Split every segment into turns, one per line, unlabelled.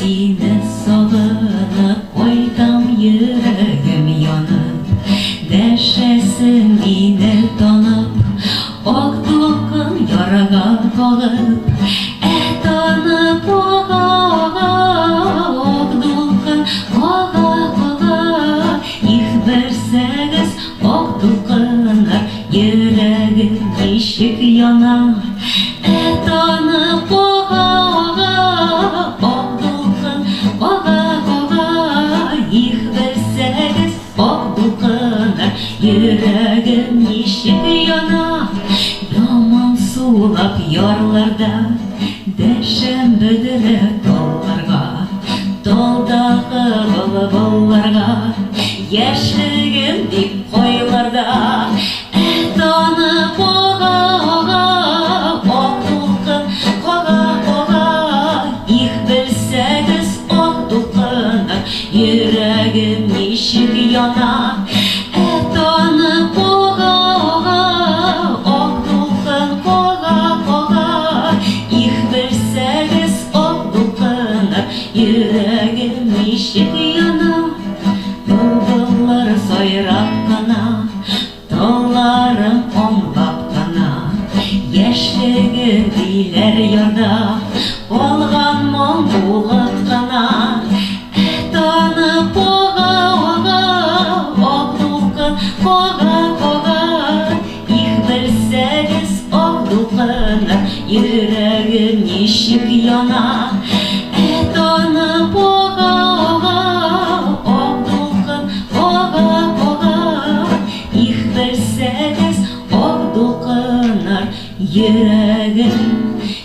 Сине сагынып кайтам, йөрәгем янып, Дәшәсең мине танып, Ак дулкын ярга кагып, Ә танып ага, ага, Ак дулкын кага, кага. Их, белсәгез, ак дулкыннар, Йөрәгем ничек яна. Ә танып ага, ага, Ак дулкын кага, кага. Их, белсәгез, ак дулкыннар, Йөрәгем ничек яна. Яман сулап ярларда Дәшәм бөдрә талларга, Талдагы былбылларга, Яшьлегем дип кайларда. Ә танып ага, ага, Ак дулкын кага, кага. Их, белсәгез, ак дулкыннар, Йөрәгем ничек яна. Ә танып ага, ага, Ак дулкын кага, кага. Их, белсәгез, ак дулкыннар, Йөрәгем ничек яна. Былбыллар сайрап кына, Талларым аңлап кына. Яшьлегем диләр ярда, Калган моң булып кына. Ә танып ага, ага, Ак дулкын кага, кага. Их, белсәгез, ак дулкыннар, Йөрәгем ничек яна. Ә танып ага, ага, Ак дулкын кага, кага. Их, белсәгез, ак дулкыннар, Йөрәгем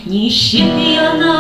ничек яна.